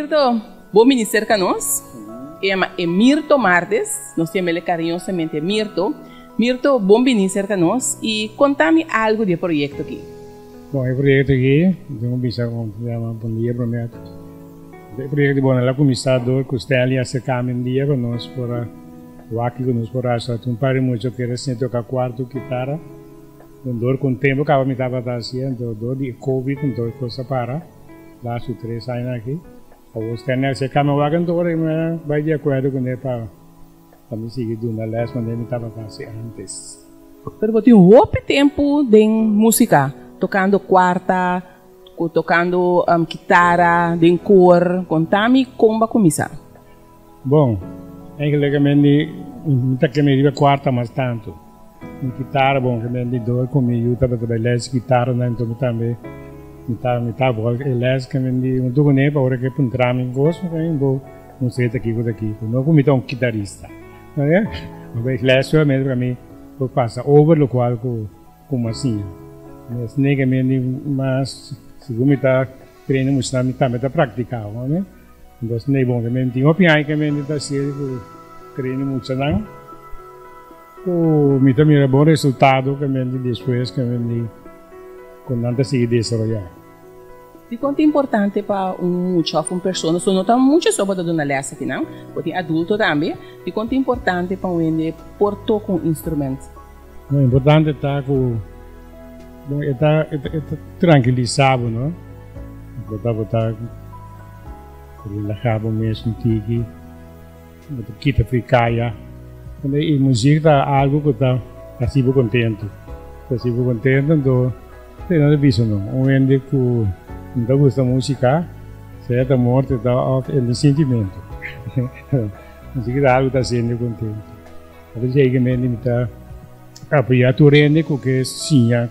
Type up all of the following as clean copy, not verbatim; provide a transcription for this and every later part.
Mirto, bon bini serka nos. E yama e Mirto Martes, nos ta yam'el kariñosamente Mirto. Mirto, bon bini serka nos i konta mi algu di e proyekto aki. Bon, e proyekto aki, mi tin ku bisa kon ta yama bon dia promé. E proyekto bon, el a kuminsá dor ku Stanley a aserká mi un dia ku nos por a wak kiko nos por hasi. Tin un par di mucha ku kere siña toka kuarto kitara. Bon, dor ku un tempu kaba mi tabata hasié, anto dor di e covid anto e kos a para. Lastu tres aña aki. Awor Stanley a aserká mi wak anto ora mi a bai di akuerdo kuné pa pa mi sigui duna lès manera mi tabata hasi ántes. Pero bo tin hopi tempu den músika, tokando kuarta, tokando kitara, den kor. Konta mi kon bo a kuminsá. Bon, eigenlikamente mi ta keme riba kuarta mas tantu. Mi kitara, bon, ke men di dor ku mi yu tabata bai lès kitara nan, enton mi tambe mi ta mi ta wòl e lès ke men di huntu kuné pa ora ke puntra mi kos mi ta bo no sé ta kiko ta kiko. No ku mi ta un kitarista, no ya? Mi bai lès solamente pa mi por pasa over lokual ku ku mi a siña. Mi a siña ke men di mas segun mi ta traina muchanan mi tambe ta praktiká, no? Entonces nei bon ke men tin hopi aña ke men ta hasié ku traina muchanan ku mi ta mira bon resultado ke men di despues ke men di ku nan ta sigui desaroyá. Dikon ta importante pa un mucha òf un persona, so no ta mucha so bo ta duna lès akinan, bo tin adulto tambe, dikon ta importante pa un hende por toka un instrument? Lo importante ta ku bon e ta e ta trankilisá bo no, bo ta bo ta relahá bo mes un tiki, bo ta kita for e kaya. E muzik ta algu ku ta hasi bo kontentu, ta hasi bo kontentu anto te no ta bisa no, un hende ku no ta gusta musika sea ta morto ta òf e sintimentu. Muzik ta algu ku ta hasi hende kontentu. A mi ta apoyá tur hende ku ke siña.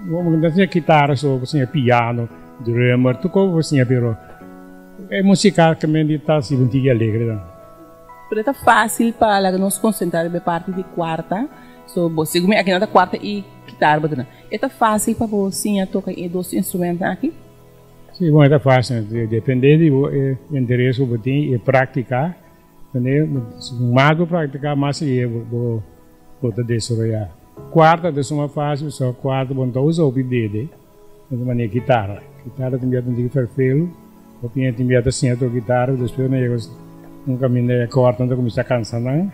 Bo no ta siña kitara so, bo siña piano, drummer, tur kos bo siña pero e musika ke men di ta hasi bo un tiki alegre tambe. Pero e ta fásil pa laga nos konsentrá riba e parti di kuarta. So bo segun mi aki nan ta kuarta i kitara bo ta na. E ta fásil pa bo siña toka e dos instrumentonan aki? Si, bon e ta fásil. Depende di bo e interes ku bo tin i e práktika. Tene mas bo practica mas siye bo bo ta desaroya. Cuarta ta suma facil so cuarta bo no ta usa hopi dede bo ta mane kitara. Kitara tin bia ta un tiki ferfelu hopi hende tin bia ta siña toca kitara despues nan yega un caminda e corda nan ta cuminsa cansa nan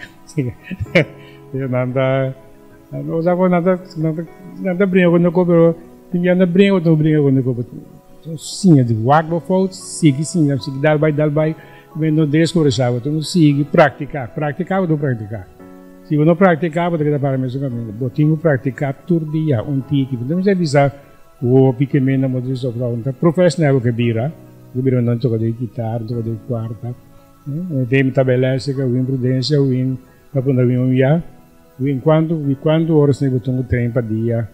pero nan ta osa cu nan ta nan ta bringa cu nan pero tin bia nan ta bringa cu no bringa cu nan siña di wak bo fout sigui siña sigui dal bay dal bay. Mi no deskurashá bo, tin ku sigui praktiká. Praktiká bo tin ku praktiká. Si bo no praktiká, bo ta keda para mesun kaminda. Bo tin ku praktiká tur dia un tiki. Bo no mester bisa hopi ke menda bo ta soplá. Bo ta profeshonal bo ke bira. Bo ke bira un tokadó di kitara, un tokadó di kuarta. Mi ta mi ta bai lès ka win Prudencia, win ta puntra win un ya. Win kuantu kuantu ora bo tin ku train pa dia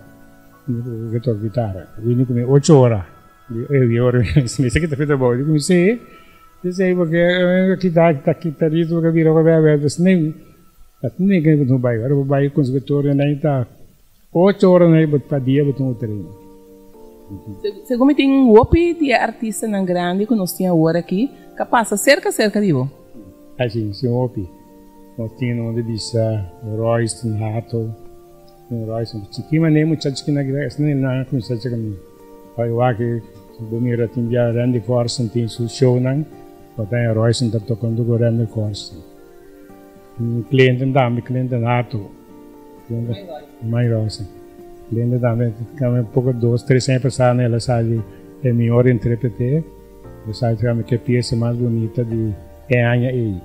bo ke toka kitara. Win ku mi ocho ora. Di ora mi sa kita trabou. Di ku mi si. P'esei bo ke kita ta kita ritu bo ke bira bo bebe dus nin ta nin ke bo bai ora bo bai konservatorio nan ta ocho ora nan bo pa dia bo tin un treno. Segun mi tin hopi di e artistanan grandi ku nos tin awor aki ka pasa serka serka di bo. Asi si hopi nos tin un di bisa Royston Hato Royston chiki manera muchacho ki nan esnan nan a kuminsá cheka mi. Bai wak bo mira tin bia Randy Corson tin su shownan, bo ta haña Royson ta tocando cu Randy Corson. Clinton tambe, Clinton Hato. Mike Royson. Clinton tambe, tambe poco dos, tres aña pasado el a sali e mihor interprete. El a sali tambe ke pieza mas bonita di e aña ey.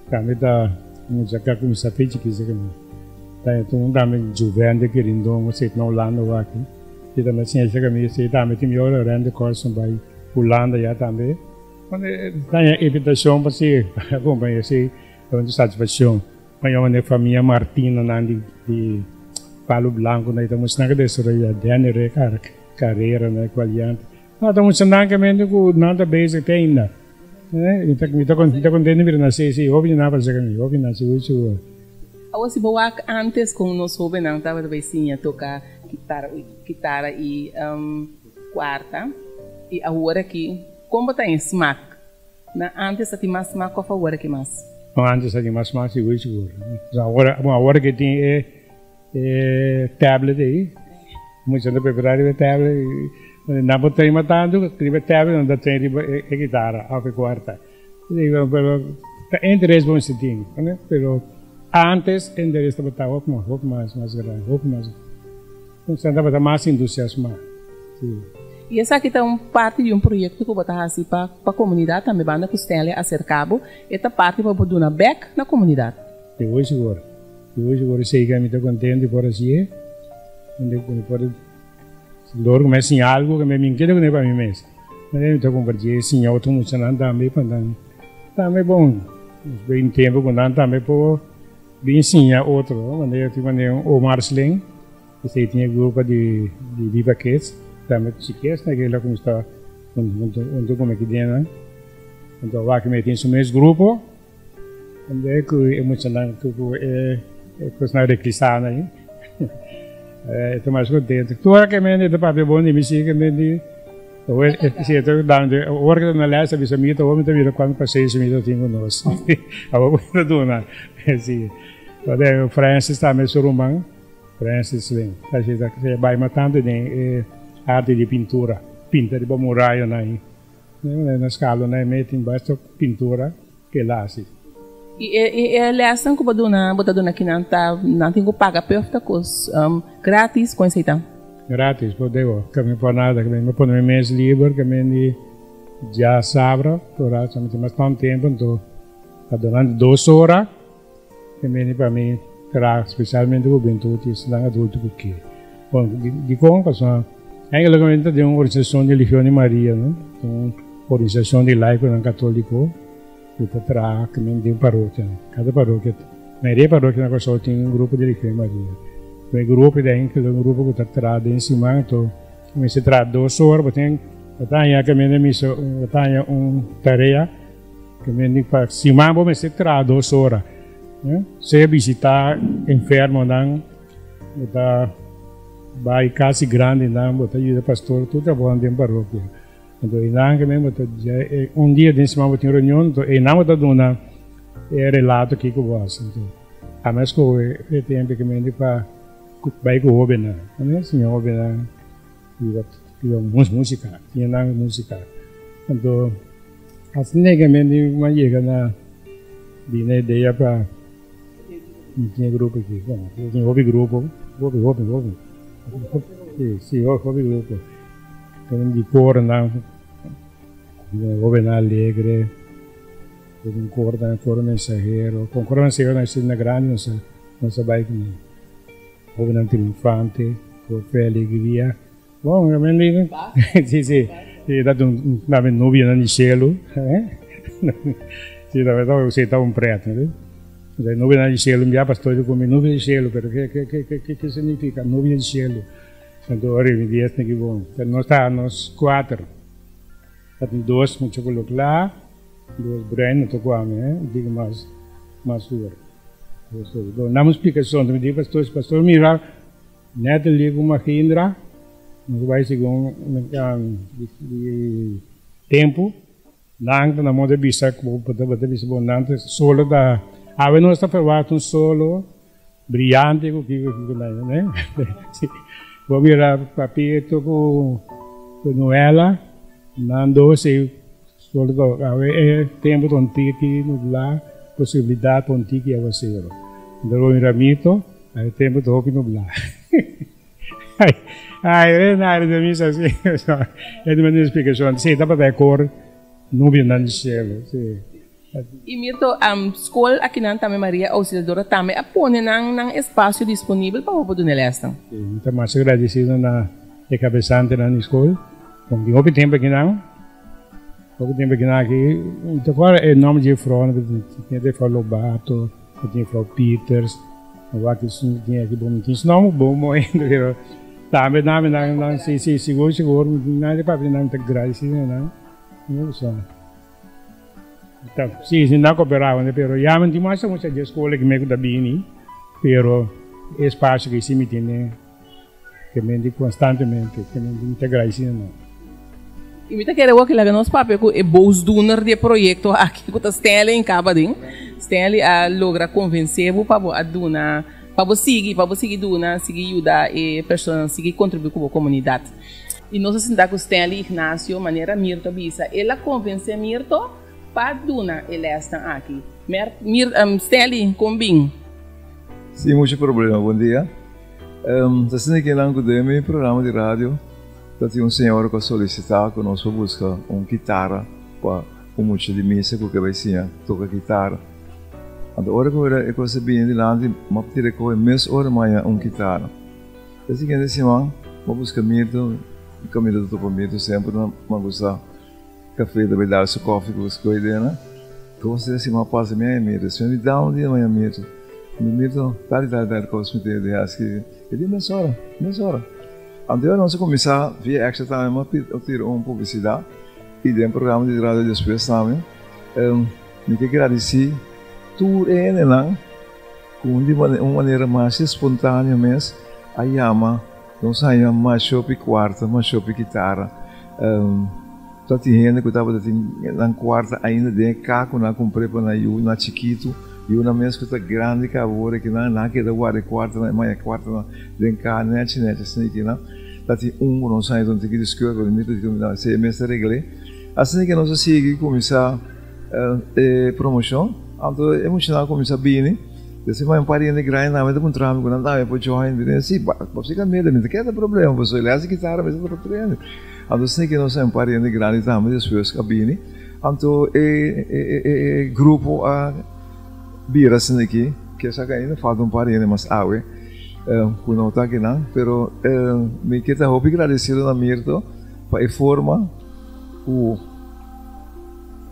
Tambe ta mucha ka kuminsá te chikisa ke mi ta enton tambe Juvende Quirindongo esei ta na Hulanda wak i tambe siña esei kami esei tambe tin mi ora Randy Corson bai Hulanda ya tambe ta haña invitashon pa si akompaña esei ta un satisfakshon pa yama ne famia Martina nan di di Palo Blanco nan ta mucha nan ke desaroya Danny Ricard Carrera nan Valiente No ta mucha nan ke mente ku nan ta bezig te ainda. Mi ta mi ta kontento mira nan si si hopi nan parse kami hopi nan sigur sigur. Awor si bo wak antes kon nos hobennan tabata bay siña toka kitara kitara i kuarta i awor aki kon bo ta en smak? Na antes a tin mas smak of awor aki mas? No, antes a tin mas smak sigur sigur. Awor, bon awor ke tin e e tablet ei, mucha ta prefera riba e tablet i nan por train mas tantu riba e tablet nan ta train riba e kitara of e kuarta. Pero ta interes bo mester tin, pero antes e interes tabata hopi mas, hopi mas, mas grandi, hopi mas. Nan tabata mas entusiasmá, sí. I esaki ta un parti di un proyekto ku bo ta hasi pa pa komunidat tambe banda ku Stanley a aserká bo, e ta parti pa bo duna bèk na komunidat. Sigur sigur, sigur sigur esei ke mi ta kontentu di por hasié, unda ku mi por lor ku mi a siña algu ku mi keda kuné pa mi mes, mi ta kompartié siña otro muchanan tambe pa nan tambe bon bin tempu ku nan tambe por bin siña otro, manera tin manera un Omar Sling. Esei tin e grupo di Viva Kids, tambe chiques na kila ku sta huntu ku mi ki dianan. Anto wak mi tin su mes grupo, unda ku e muchanan ku e kosnan reklisá nan ei. E ta mas kontentu. Tur ora ke mende ta papia bon di mi si ke mende si e ta dando ora ke ta na les ta bisa mi ta mi ta mira kuantu pasensia mi ta tin ku nos. Awor ku mi ta duna. Si. Francis tambe su ruman. Francis Lin, ta si ta kere bai mas tantu den e arte di pintura, pinta riba murayanan ei. Na skalonan ei mei tin basta pintura ke el hasi. I e lèsnan ku bo duna, bo ta duna kinan ta nan tin ku paga p'e òf ta kos gratis? Kon esei ta? Gratis, bo debo ka mi por nada, mi pone mi mes liber, ke mi di djasabra, ora mi tin mas tantu tempu, anto ta durante dos ora. E meni pa mi traha spesialmente ku hubentut i esnan adulto ku ke. Bon, dikon? Pasobra eigenlikamente ta den un organisashon di Legion di Maria, no? Un organisashon di laikonan katoliko ku ta traha kimen den parokianan. Kada parokia, mayoria di parokia na Kòrsou tin un grupo di Legion di Maria. E grupo ta un grupo ku ta traha den siman, anto mester traha dos ora, bo tin, bo ta haña kaminda misa, bo ta haña un tarea. Ke men di pa siman bo mester traha dos ora. Sea bisita enfermonan, bo ta bai kas di grandinan, bo ta yuda pastor tur trabounan den parokia. Anto einan ke men bo ta un dia den siman bo tin reunion, anto einan bo ta duna e relato kiko bo hasi. Anto ami a skohe e tempu ke men di pa bai ku hobennan, siña hobennan riba musika, siña nan musika. Anto. Asina e mi a yega na bini e idea pa mi tin e grupo aki. Bon, mi tin hopi grupo, hopi, hopi, hopi. Si, si, hopi grupo. Tin di koronan, hobennan alegre, tin koro tambe, koro mensahero. Kon koro mensahero nan esei na grandi nos a nos a bai kuné. Hobennan triunfante, koro fe alegria. Bon, realmente, si, si, si, ta un dame nubianan di shelu, eh? Si, ta ta si ta un pret, no? O nubianan di shelu, mi pastor di come nubia di shelu, pero ke ke ke ke ke significa nubia di shelu? Anto ora mi di esne ki bon. Nos ta nos kuater. Ta tin dos mucha color kla, dos bruin, no ta kwame, eh? Digo mas mas duro. Bon, dame un splikacion, mi di pastor, pastor mira Natalie ku Mahindra nos bai segun di tempu. Nan ta na moda bisa ku bo ta bisa bo nan ta solo ta awe nos ta ferwagt un solo briyante ku kiko kiko nan ne. Bo mira Papito ku Noela nan dos ei solo ta awe e tempu ta un tiki nubla posibilidat pa un tiki awasero. Bo mira Mito. E tempu ta hopi nublá. Ai, ai, na de misa si. E di manera splikashon. Si, tabata e kor nubianan di shelu, si. I Mirto, skol akinan tambe Maria Auxiliadora tambe a pone nan nan espasio disponibel pa bo por duna e lèsnan. Si, mi ta masha gradisido na e kabesantenan di skol. Kon tin hopi tempu akinan, hopi tempu akinan aki, mi ta kòrda e nòmber di e frou, tin e frou Lobato. Mi tin Frau Peters, mi wak esun tin aki bon, mi tin su nomber bon mooi, pero tambe nan nan nan si si sigur sigur mi nan di papia nan ta gradecido na nan, mi so ta si si nan cooperá pero ya mi tin masha mucha di escola ki mi ku ta bini, pero e espacio ki si mi tene. Ke men di konstantemente, ke men di mi ta gradisido nan. I mi ta kere wak laga nos papia ku e boosdoener di e proyekto aki ku ta Stanley en kaba den. Stanley a logra konvensé bo pa bo a duna, pa bo sigui, pa bo sigui duna, sigui yuda e personanan, sigui kontribuí ku bo komunidat. I nos a sinta ku Stanley Ignacio, manera Mirto a bisa, el a konvensé Mirto pa duna e lèsnan aki. Mer, Mir, Stanley, kon bin? Sin muchu problema, bon dia. Ta asina kinan ku den mi programa di radio. Ta tin un señora ku a solisitá ku nos por buska un kitara pa un mucha di misa ku ke bai siña toka kitara. Anto ora ku e kos a bini dilanti, mi a tira e kohe mes ora mi a haña un kitara. E siguiente siman mi a buska Mirto, mi kaminda ta topa Mirto semper na Magusa Café ta bai dal su kòfi ku su koidena. Dos tres siman pasa mi a haña Mirto. Despues mi da un dia mi a haña Mirto. Mi Mirto, tal i tal i tal kos mi tin di hasi. E di mesora, mesora. Anto nos a kuminsá via Extra tambe mi a tira un publisidat i den programa di radio despues tambe. Mi ke gradisí tur e hendenan ku un di un manera masha espontaneo mes a yama nos haña masha hopi kuarta, masha hopi kitara. Ta tin hende ku tabata tin nan kuarta ainda den e kak ku nan a kumpr'é pa nan yu nan chikitu. Yunan mes ku ta grandi kaba ora ki nan a keda warda e kuartanan, e maya kuartanan den kak nèchi nèchi asina ki nan. Ta tin un ku nos haña ta un tiki di skùr pero mi ta di ku si e mes ta regl'é. Asina ki nos a sigui kuminsá e promoshon, anto e muchanan a kuminsá bini. Despues maya un par di hende grandi tambe ta puntra mi ku nan tambe por join. Mi ta di si, bo si kaminda mi ta keda problema pasobra lès di kitara mester ta pa trene. Anto asina ki nos a un par hende grandi tambe despues a bini. Anto e grupo a bira asina aki, ke sa ku ainda falta un par hende mas awe ku no ta akinan, pero mi ke ta hopi gradesido na Mirto pa e forma ku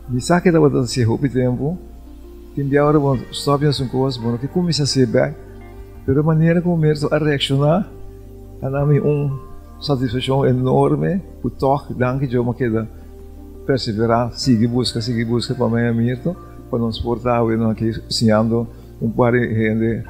mi sa ke tabata hasi hopi tempu, tin bia ora bo stop di hasi un kos bo no ke kuminsá hasi bek, pero e manera ku Mirto a reakshoná a na mi un satisfakshon enorme ku tòg danki Dios mi a keda perseverá, sigui buska, sigui buska pa mei a Mirto, pa nos por ta awe no aki siñando un par di hende,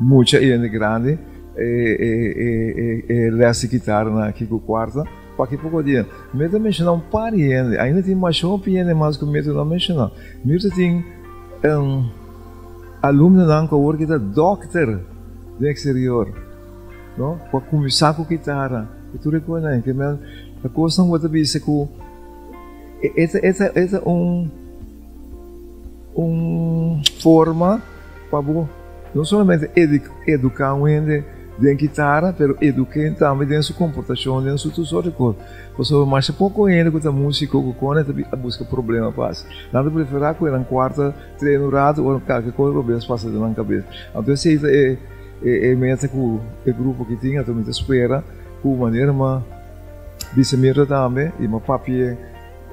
mucha i hende grandi, e les di kitaranan aki ku kuarta, pa aki poko dia. Mirto a menshoná un par di hende, ainda tin masha hopi hende mas ku Mirto no a menshoná. Mirto tin alumnonan ku awor ki ta dòkter den eksterior. No, ku a kuminsá ku kitara i tur e kosanan. Ke men e kosnan bo ta bisa ku e ta e ta e ta un un forma pa bo no solamente eduká un hende den kitara, pero eduk'é tambe den su komportashon, den su tur sort di kos. Pasobra masha poko hende ku ta músiko ku kone ta a buska problema pa hasi. Nan ta preferá ku e nan kuarta trena un ratu ora kalke kos robes pasa den nan kabes. Anto esei ta e. E meta ku e grupo aki tin, anto mi ta spera ku manera mi bisa Mirta tambe i mi papia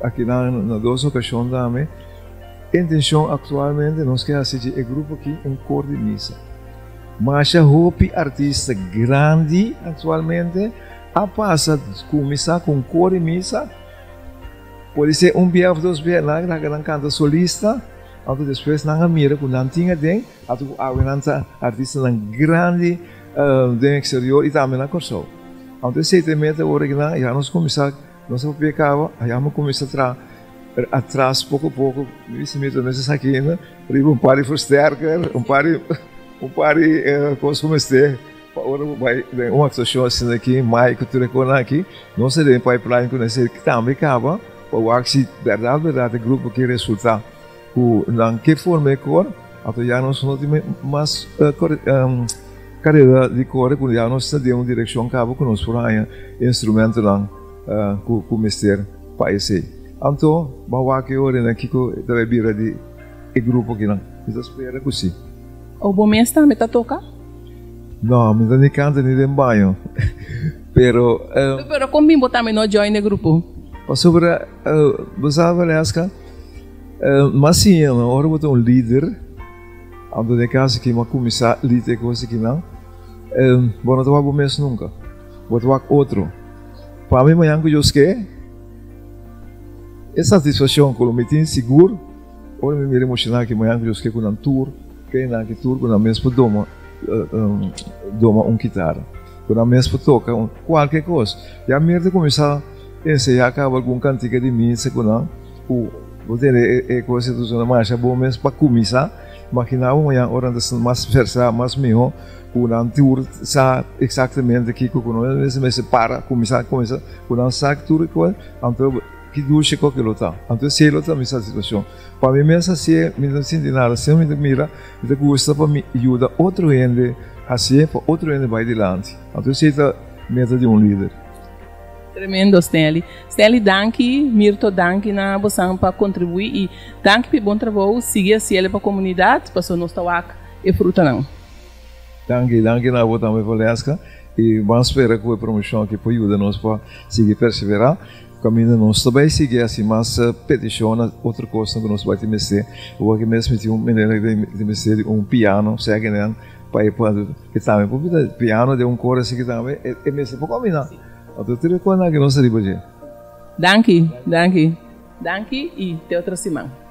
akinan na dos okashon tambe, e intenshon aktualmente nos ke hasi di e grupo aki un kor di misa. Masha hopi artista grandi aktualmente a pasa kuminsá ku un kor di misa, pode ser un bia òf dos bia nan a laga nan kanta solista, anto despues nan a mira ku nan tin aden. Atu ku awe nan ta artistanan grandi den eksterior i tambe na Kòrsou. Anto esei ta e meta ora ki nan ya nos kuminsá, nos a papia kaba, ya mi kuminsá traha atras poko poko, mi bisa mi ta mester esaki ainda, riba un par di versterker, un par di un par di kos ku mester pa ora bo bai den un aktuashon asina aki, mic ku tur e kosnan aki, nos ta den pipeline ku nan tambe kaba pa wak si bèrdat bèrdat e grupo ke resultá. Ku nan ke forma e kor, anto ya nos no tin mas karera di kore, ku ya nos ta den un direkshon kaba ku nos por haña e instrumentonan ku mester pa esei. Anto bo a wak e ora nan kiko ta bai bira di e grupo akinan. Mi ta spera ku si. O bo mes tambe ta toka? No, mi ta ni kanta ni den baño. Pero. Pero kon bin bo tambe no join e grupo? Pasobra bo sa Valeska. Mas siña nan ora bo ta un lider, anto den e kaso aki mi a kuminsá lite e kos akinan, bo no ta wak bo mes nunka, bo ta wak otro. Pa mi mañan ku Dios ke, e satisfakshon ku lo mi tin sigur ora mi mira e muchanan aki mañan ku Dios ke ku nan tur, ke nan aki tur ku nan mes por doma doma un kitara, ku nan mes por toka kualke kos. Ya mi ta kuminsá. enseñá kaba algun kantika di misa ku nan ku bo tende e kos ei ta sona masha bon mes pa kuminsá. Imaginá bo mañana ora nan ta mas versá, mas mihó ku nan tur sa eksaktamente kiko ku nan mester para kuminsá kuminsá ku nan sa tur e kos anto ki dushi ku lo ta. Anto esei lo ta mi satisfakshon. Pa mi mes hasié mi no sinti nada, sino mi ta mira mi ta gusta pa mi yuda otro hende hasié pa otro hende bai dilanti. Anto esei ta meta di un lider. Tremendo Stanley. Stanley danki, Mirto danki na bosan pa kontribuí i danki pa e bon trabou, sigui hasiel pa komunidat pasobra nos ta wak e frutanan. Danki, danki na bo tambe Valeska i ban spera ku e promoshon aki por yuda nos pa sigui perseverá kaminda nos ta bai sigui hasi mas petishon na otro kosnan ku nos bai tin mester. Awor aki mes mi tin un manera ku tin mester di un piano second hand pa e por e tambe por bira piano den un kor asiki tambe e mester por kombiná. Anto tur e kosnan aki nos ta riba dje. Danki, danki. Danki i te otro siman.